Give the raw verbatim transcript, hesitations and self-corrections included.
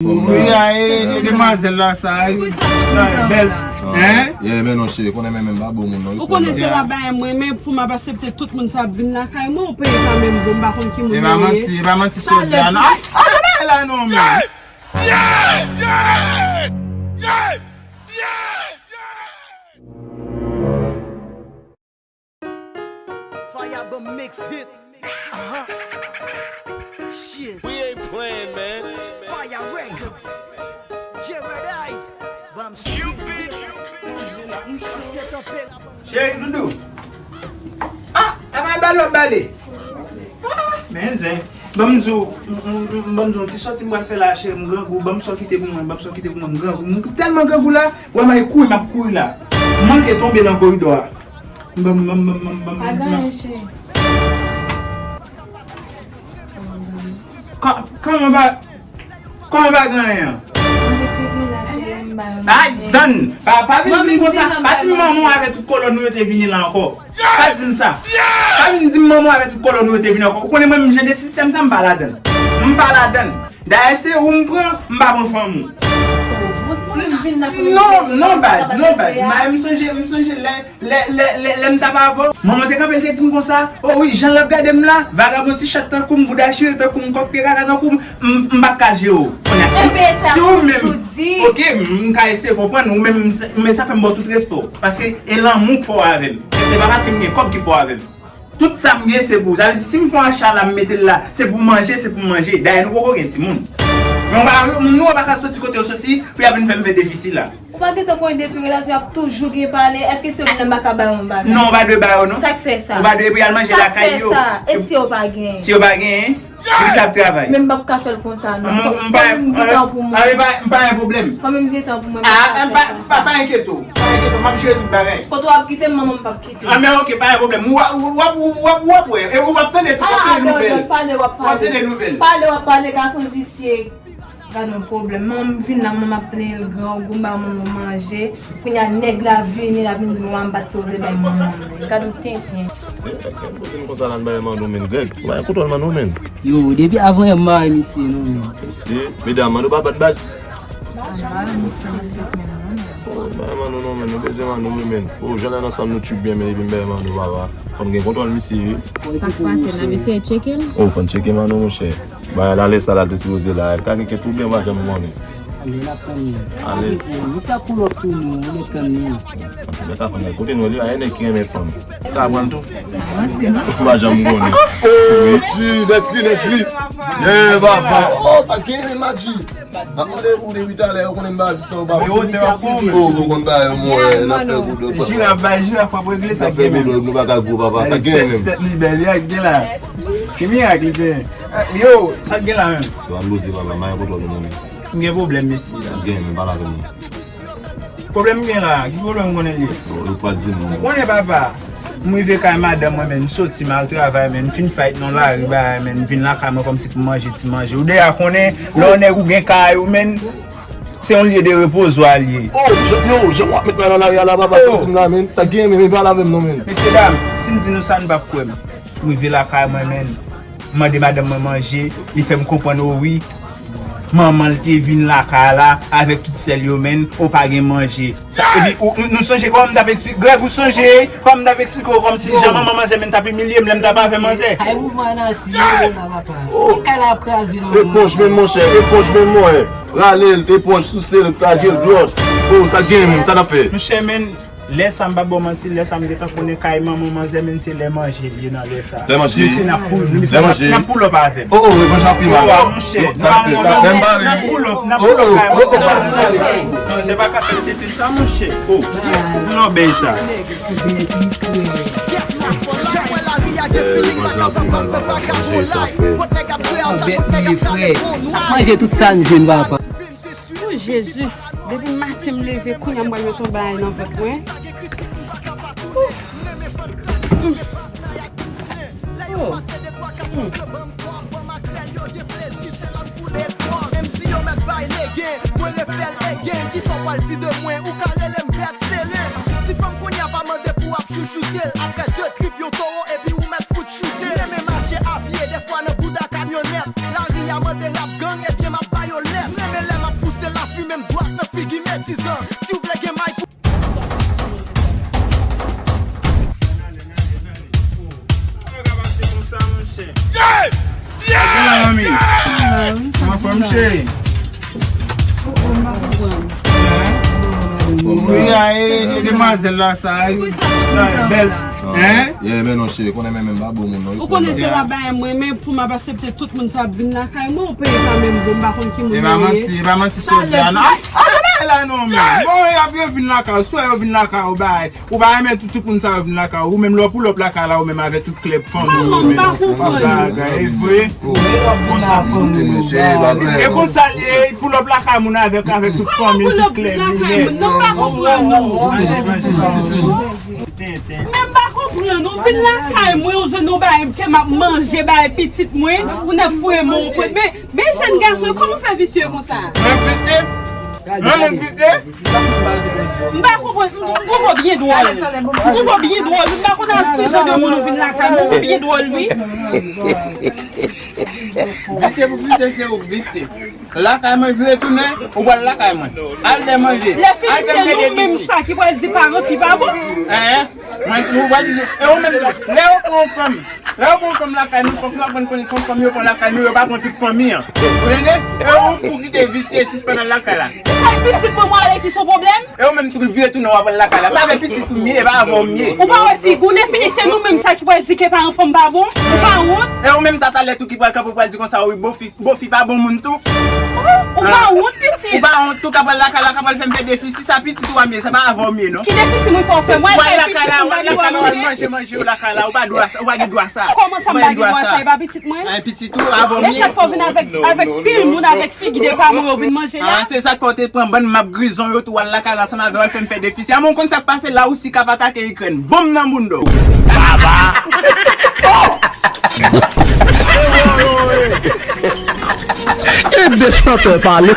Wi, a, e, e demwazèl la, sa, sa bèl. Hein? Yeah, men non, cheri, konnen men menm pa bon moun, non. Ou konnen se pa bagay mwen, men pou m ap aksepte tout moun sa ap vin lakay mwen, ou peye pa menm bon, m pa konn ki moun yo ye. E pa manti, e pa manti, sa di a, non. Ay, ay, bagay la, non, men. Yeah, yeah, yeah, yeah, yeah, yeah. Fire Bomb Mix Hit. Uh-huh. Shit. We ain't playing, man. Fire Records. Gerard Ice. Bam Stupid. Ancien tempérament. Cheri Doudou. Ah, e pa bal w ap bale. Ah, men zen. Ban m di w, m, m, m, ban m di w, yon ti sòti m pral fè la, cheri, m grangou, ban m sa w kite pou mwen, ban m sa w kite pou mwen, m grangou. M tèlman grangou la, wè m al kouri, m ap kouri la. M manke tonbe nan koridò a. Ban m, ban m, ban m, ban m, ban m, ban m ti nan. Pa gen anyen, cheri. Kò-, kòman pa, kòman pa gen anyen an? Mwen te gen la, cheri, m ba yo. Ay, tann! Pa, pa vin di m konsa. Pa di m manman w avè tout kòlòn ou yo te vini la ankò. Pa di m sa. Pa vin di m manman w avè tout kòlòn ou yo te vini ankò. Ou konnen mwen menm jan de sistèm sa, m pa ladann. M pa ladann. Dayè se ou m pran, m pa pran fanm ou. Non, non baz, non baz. Maye m sonje, m sonje lè, lè, lè, lè, lè m t ap avè w. Manman te kanpe, l te di m konsa, o wi, jan l ap gade m la, vagabon ti chat tankou m, bouda chire tankou m, kòk pye kaka tankou m, m, m p ap ka jere w. Kounye a, si, si ou menm, oke, m, m ka eseye konprann, ou menm, m, men sa fè m ba w tout respè w. Paske e lanmou k fè w avè m. Se pa paske m gen kòb ki fè w avè m. Tout sa m gen se pou ou. Sa vle di, si m fè yon acha la, m mete l la, se pou manje, se pou manje. Dayè, nou poko gen timoun. Men w pa, nou pa ka soti kote w soti, pou y ap vin fè m fè defisi la. Ou pa gentan konnen depi relasyon ap toujou gen pale, èske se ou menm m pa ka ba yo yon bagay? Non, ou pa dwe ba yo, non. Sa k fè sa? Ou pa dwe pou y al manje lakay yo. Sa k fè sa? E si yo pa genyen? Si yo pa genyen, poukisa ap travay? Men m p ap ka fè l konsa, non. Fò, fò m gen tan pou mwen. A, men pa, pa gen pwoblèm. Fò m gen tan pou mwen, m p ap ka fè l konsa. A, pa, pa, pa enkyete w. Pa enkyete w, m ap jere tout bagay. Kote w ap kite m, manman m p ap kite m. A, men oke, pa gen pwoblèm. W ap, w ap, w ap, w ap wè. E w ap tande tou, w ap tande nouvèl. W ap tande nouvèl. Pale, w ap pale, gason visye. Gad yon pwoblèm. Manman m vin la, manman m ap plenyen l grangou, m ba manman manje. Kounye a, nèg la vini, l ap vin di m, "Wa, m pa t sipoze bay manman m." Gad yon tenten. Se, kèm kote m konsa la, n bay manno, men Grèg. Ou pa gen kontwòl manno, men. Yo, depi avan yè, m pa wè misye, non, men. Mesye, medam, manno pa bat baz. M pa wè misye nan tout men, non, men. Oh, bay manno, non, men. Nou bezwen manno, wi, men. Oh, jan lè n ansanm, nou tchup byen, men, epi m bay manno, papa. Fò m gen kontwòl misye, wi. Sa k pase la, misye tcheke l? Oh, fò n tcheke manno, monchè. Bagay la lè sa la te sipoze la. Ka gen kèk pwoblèm, pa janm konnen. Ale, n ap tann li. Ale. Misye ap pull up sou nou, nou mèt tann li. Anfin, sa ka fè mal. Kote nou li, a, e nèg ki renmen fanm. Ka pran l tou. Manti, non? Ou pa janm konnen. Oh, G, Nesli, Nesli. Yeah, papa. Oh, sa gen, men, Madji. Sa mande pou depi talè, ou konnen m pa di sa, ou pa. Yo, te ap bon. Oh, ou konn bagay yo, mwen, n ap fè gwo dòk, papa. Jiraf, bay jiraf, w ap regle sa gen menm. N ap fè gwo dòk, nou pa ka gwo, papa. Sa gen menm. Tèt li bèl, y a gen la. Ki mirak li fè? Eh, yo, sa k gen la menm? Yo, al loze, papa, m pa gen kontwòl nou, non. M gen pwoblèm, mesye. Sa k gen, men pale avè m, non. Pwoblèm m gen la, ki pwoblèm m konnen l ye? Yo, yo pa di m, non. Ou konnen, papa, m rive kay madanm mwen, men m soti, m al travay, men m fin fight nan lari, bagay, men m vin lakay mwen kòmsi pou manje ti manje. Ou deja konnen, lè yon nèg ou gen kay ou, men se yon lye de repozwa l ye. Oh, jan, yo, jan w ap met mwen nan lari a la, papa, sa w di m la, men. Sa k gen, men, men pale avè m, non, men. Mesye dam, si m di nou sa, nou p ap kwè m. M rive lakay mwen, men. M mande madanm mwen manje, li fè m konprann, o wi, manman l te vin lakay la avèk tout sè l yo, men, o pa gen manje. Sa, epi, ou, nou, nou sonje kòman m t ap eksplike, Grèg, ou sonje kòman m t ap eksplike w kòmsi jan manman manzè, men, t ap imilye m lè m t ap avè manzè? Ay, mouvman nan si yo la, papa. Kay la ap kraze nan. Eponj, men, monchè, eponj, men, mwen. Rale l, eponj, souse l, taje l, glòt. O, sa gen, men, sa n ap fè? Monchè, men, lè sa, m p ap ba w manti, lè sa, m gentan konnen kay manman manzè, men se lè manje li ye nan lè sa. Lè manje? Mesye, n ap pull, mesye, n ap, n ap pull up avè m. Oh, oh, revanj ap pi mal. Oh, monchè, sa n ap fè, sa, fè m pale. N ap pull up, n ap pull up kay manzè. Non, se pa ka fè tete sa, monchè. Oh, non, bèy sa. Eh, revanj ap pi mal, papa. Manje sa fè. Avèk li, frè. N ap manje tout sa n jwenn, papa. O Jezi, depi maten m leve, kounye a m pral met yon bagay nan vant mwen. Menm si yo mèt bay legen, mwen refè l egen. Kisa w pral di de mwen? Ou ka rele m bèt sere. Ti fanm kounye a pa mande pou w ap chouchoute l. Apre de trip yon towo, epi ou mèt fout choute l. Renmen mache a pye, dèfwa nan bouda kamyonèt. Lari a mande rap gang, ebyen m ap ba yo lèt. M renmen lè Sizan, si w vle gen may pou Kòman fè m cheri? Wi, a e demwazèl la sa, sa bèl. Hein? Yeah, men non cheri, konnen men menm pa bon moun non. Ou konnen se pa bagay mwen, men pou m ap aksepte tout moun sa ap vin lakay mwen, ou peye pa menm bon, m pa konn ki moun yo ye. E pa manti, e pa manti sa w di a non. Ay, ay, pa bagay la non, men. Bon, y ap yo vin lakay ou, swa yo vin lakay ou, bay. Ou pa renmen tout, tout moun sa yo vin lakay ou, ou menm lè w pull up lakay la, ou menm avè tout klèb fanmi w, ou menm bagay, e vre. Konsa. E konsa, e pull up lakay moun avèk, avèk tout fanmi, tout klèb, linèt. Non, pa konprann non. Men m pa konprann, ou vin lakay mwen, ou jwenn yon bagay ke m ap manje, bay pitit mwen, ou nèk foure men w pwent. Men, men jèn gason, kòman w fè visye konsa? Mwen visye? Mwen moun visye? M pa konprann, m, m twouve w byen dwòl. M twouve w byen dwòl, wi. M pa konn ak ki jan de moun ou vin lakay mwen, ou byen dwòl, wi. Visye pou visye, se ou k visye. Lakay mwen vire tounen, ou pral lakay mwen. Al fè manje. Lè fini, se nou menm sa ki pral di paran fi pa bon. Hein? Mwen, ou pral di, e ou menm tou, lè yo pran yon fanm, lè yo pran yon fanm lakay nou, fòk nou aprann konnen se yon fanm yo pran lakay nou, yo pa pran tout fanmi an. Ou tande? E ou pou kite visye sispann al lakay la. Kay pitit mwen, mwen ale ki se yon pwoblèm? E ou menm tou vire tounen w ap al lakay la. Sa avè pitit ou m ye, e pa avè w m ye. Ou pa wè figi w, lè fini se nou menm sa ki pral di ke paran fanm pa bon? Ou pa wont? E ou menm sa talè tou ki pral kanpe, ou pral di konsa, wi, bon fi, bon fi pa bon moun tou. Ou pa wont, pitit? Ou pa wont tou, k ap al lakay la, k ap al fè m pè defisi, sa pitit ou a m ye, sa pa avè w m ye non. Ki defisi mwen fè w fè? Mwen al fè pitit ou m pa gen dwa manje? Manje, manje, ou lakay la, ou pa dwa sa, ou pa gen dwa sa. Kòman sa m pa gen dwa sa? E pa pitit mwen? An, pitit ou, avè w m ye. E sa k fè w vin avèk, avèk pil moun, avèk figi de pa mwen yo vin manje la? An, se sa k fè w te pran bann map grizon yo tou al lakay la ansanm avè w al fè m fè defisi. Amon, konn sa k pase la, Oussi k ap atake Ikrèn. Bonm nan bounda w. Baba! E de chantè pale.